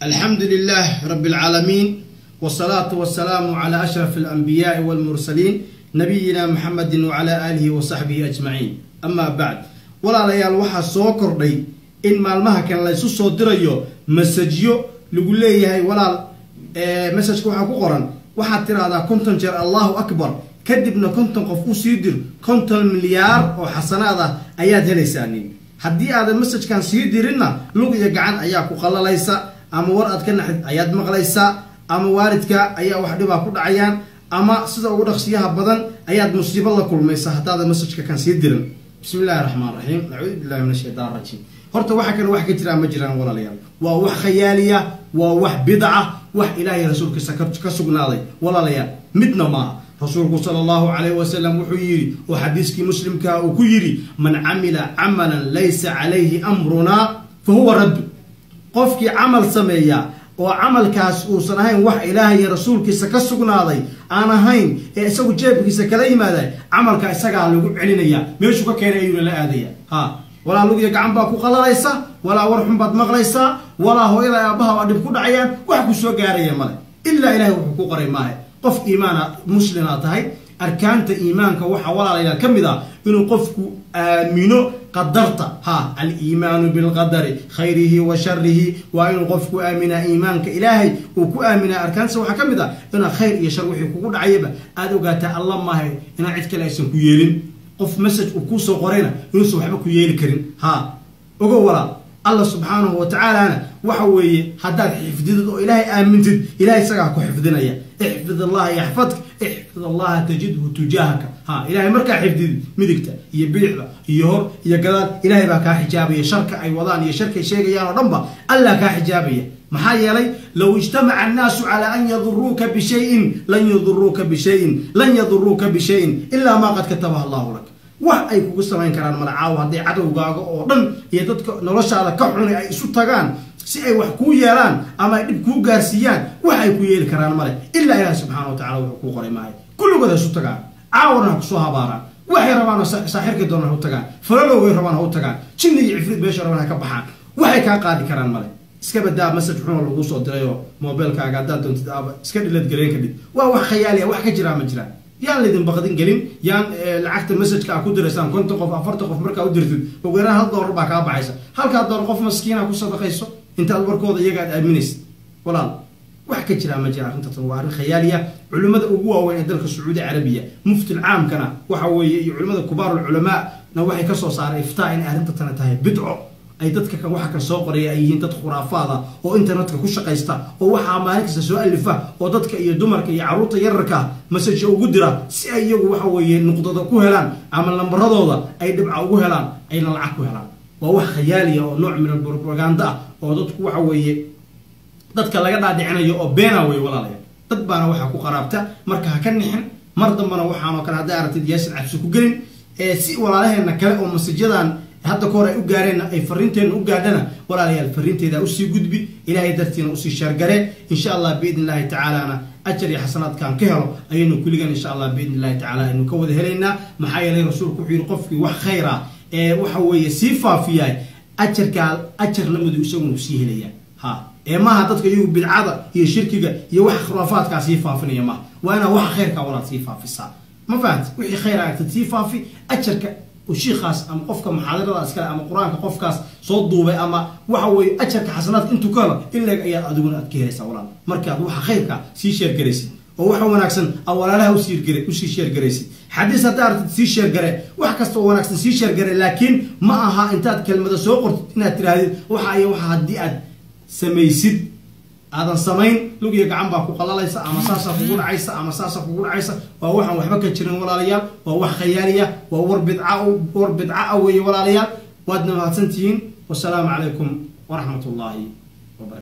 الحمد لله رب العالمين، والصلاة والسلام على أشرف الأنبياء والمرسلين، نبينا محمد وعلى آله وصحبه أجمعين، أما بعد. Walaalayaal, waxaa soo kordhay in maalmaha kan laysu soo dirayo message-yo lagu leeyahay: "Walaal, message-ka waxaa ku qoran, waxaad tiraahdaa 50 jeer Allahu Akbar, kadibna 50 qof usii dir, 50 milyaar oo xasanaad ah ayaad helaysaanin. Haddii aadan message-kan sii dirinna, lug iyo gacan ayaa ku qalalaysa, ama war aad ka naxid ayaad maqlaysaa, ama waalidka ayaa wax dhibaa ku dhacayaan, ama sida ugu dhaqsiyaha badan ayaad musiibo la kulmaysaa haddaadan message-ka kan sii dirin." Bismi illahi raxmaan raxiim, nacuudu billahi min ashaytaan rajiim. Horta waxa kale wax ka jiraa ma jiraan, walaalayaal. Waa wax khayaaliya, waa wax bidca, wax Ilaahay rasuulkiisa ka sugnaaday, walaalayaal, midna maaha. Rasuulku sala Allahu calayh wasalam wuxuu yidhi, oo xadiiskii Muslimkaa uu ku yidhi: "Man camila camalan laysa calayhi amrunaa fa huwa raddu." Qofkii camal sameeya oo camalkaas uusan ahayn wax Ilaahay iyo rasuulkiisa ka sugnaaday aan ahayn, ee isagu jeebkiisa kala yimaada, camalka isagaa lagu celinaya, meeshuu ka keenay ayuuna la aadaya. Ha, walaa lugiyo gacan baa ku qalalaysa, walaa war xun baad maqlaysaa, walaa hooyada aabbaha waa dhib ku dhacayaan. Wax ku soo gaaraya male ilaa Ilahay wuxuu ku qoray maahe. Qof iimaana muslimaa tahay. Arkaanta iimaanka waxaa, walaalayaal, ka mid ah inuu qofku aamino qadarta. Ha, aliimaanu bilqadari khayrihi wa sharihi. Waa inuu qofku aaminaa iimaanka Ilaahay uu ku aaminaa. Arkaanta waxaa ka mid ah inaad khayr iyo shar wixii kugu dhacayaba aada ogaataa Alla maahe inaan cid kale aysan ku yeelin. Qof message uu kuusoo qorayna inuusan waxba ku yeeli karin. Ha, ogo walaal, Alla subxaanahu wa tacaalana waxa weeye haddaad xifdidid oo Ilaahay aamintid, Ilahay isagaa ku xifdinaya. Ixfid Allaha yaxfadka, ixfid Allaha tajidhu tujaahaka. Ha, Ilahay markaa xifdidid, midigta iyo bidixda iyo hor iyo gadaal Ilahay baa kaa xijaabaya. Sharka ay wadaan iyo sharkay sheegayaan oo dhan ba Allah kaa xijaabaya. Maxaa yeelay, low ijtamaca annaasu calaa an yaduruuka bishayin lan yaduruuka bishayin, lan yaduruuka bishayin ilaa maa qad katabaha Allahu lak. Wax ay kugu samayn karaan malacaawo. Hadday cadowgaaga oo dhan iyo dadka noloshaada ka xunay ay isu tagaan si ay wax kuu yeelaan ama ay dhib kuu gaarsiiyaan, wax ay ku yeeli karaan male ilaa Ilahi subxana wa tacala wuxuu kuu qoray maahay. Kulligood ha isu tagaan, caawarna ha kusoo habaaraan, waxay rabaan saaxirkii doonaan ha u tagaan, falalowgay rabaan ha u tagaan, jinni iyo cifrid meesha rabaan ha ka baxaan, waxay kaa qaadi karaan male. Iska badaa message xuna lagu soo dirayoo mobilkaaga haddaad doontid aaba iska dhilad galeen kadhib. Waa wax khayaaliya, wax ka jiraa ma jiraan. Yaan laydin baqdin gelin. Yaan lacagta message-ka aa ku diraysaan 50 qof, 40 qof markaa u dirtid, ugu yaraan $1 baa kaa baxaysa. Halkaa dollar qof maskiina ku sadaqayso intaad warkooda iyaga aad aaminaysid. Walaal, wax ka jiraa ma jira. Arrintan waa arrin khayaaliya. Culimmada ugu waaweyn ee dalka Sacuudi Carabiya, mufti caamkana waxa weeye iyo culimmada kubaarulculamaa na waxay kasoo saaray iftaa inay arrintatana tahay bidco, ay dadka kan waxa kan soo qoraya ay yihiin dad khuraafaada oo internetka ku shaqaysta, oo waxaa maalin kasta soo alifa, oo dadka iyo dumarka iyo carruurta yararka message ugu dira si ay iyagu waxa weeye nuqdada ku helaan ama lambaradooda ay dhibca ugu helaan, ayna lacag ku helaan. Waa wax khayaaliya oo nooc min alpropaganda ah oo dadku waxa weeye dadka laga dhaadhicinayo oo beena wey, walaalayaal. Dad baana waxaa ku qaraabta. Marka ha ka nixin mar dambana waxaanoo kale hadday aragtid, yaasin cabsi ku gelin. Si walaalaheena kale oo message-yadan hadda ka hor ay u gaareenna ay fariinteenna u gaadhana, walaalayaal, fariinteeda usii gudbi, Ilaahay dartiina usii share-garee. Insha Allah biidn Illahi tacaalana ajar iyo xasanaadkaan ka helo ayaynu kulligan insha Allah biidn Illahi tacala aynu ka wada helaynaa. Maxaa yeelay, rasuulku wuxuu yihi: "Qofkii wax khayr ah ee waxa weeye sii faafiyaay, ajarkaa ajar lamadu isaguna sii helaya." Ha, ee maaha dadka iyagu bidcada iyo shirkiga iyo wax khuraafaadkaa sii faafinaya maaha. Waa inaad waxa khayrkaa, walaad, sii faafisaa. Ma fahanti? Wixii khayr aragtid sii faafi. Ajarka shiikaas ama qofka muxaadarada iskale ama Qur-aanka qofkaas soo duubay ama waxa weeye ajarka xasanaadka intuu ka helo in leeg ayaad adiguna aad ka helaysaa, walaal, markaad waxa khayrka sii share-garaysid oo waxa wanaagsan aad walaalaha usii share-garaysid. Xadiis haddaa aragtid, sii share-gare. Wax kasta oo wanaagsan sii share-gare. Laakiin ma aha intaad kelmada soo qortid inaad tiraahdid waxa iyo waxa haddii aad samaysid, aadan samayn, lug iyo gacan baa ku qalalaysa, ama saasaa kugu dhacaysa, ama saasaa kugu dhacaysa. Waa waxaan waxba ka jirin, walaalayaal. Waa wax khayaaliya, waa war bidca, war bidca ah weeye, walaalayaal. Waadna mahadsantihiin. Wasalaamu calaykum waraxmat ullaahi.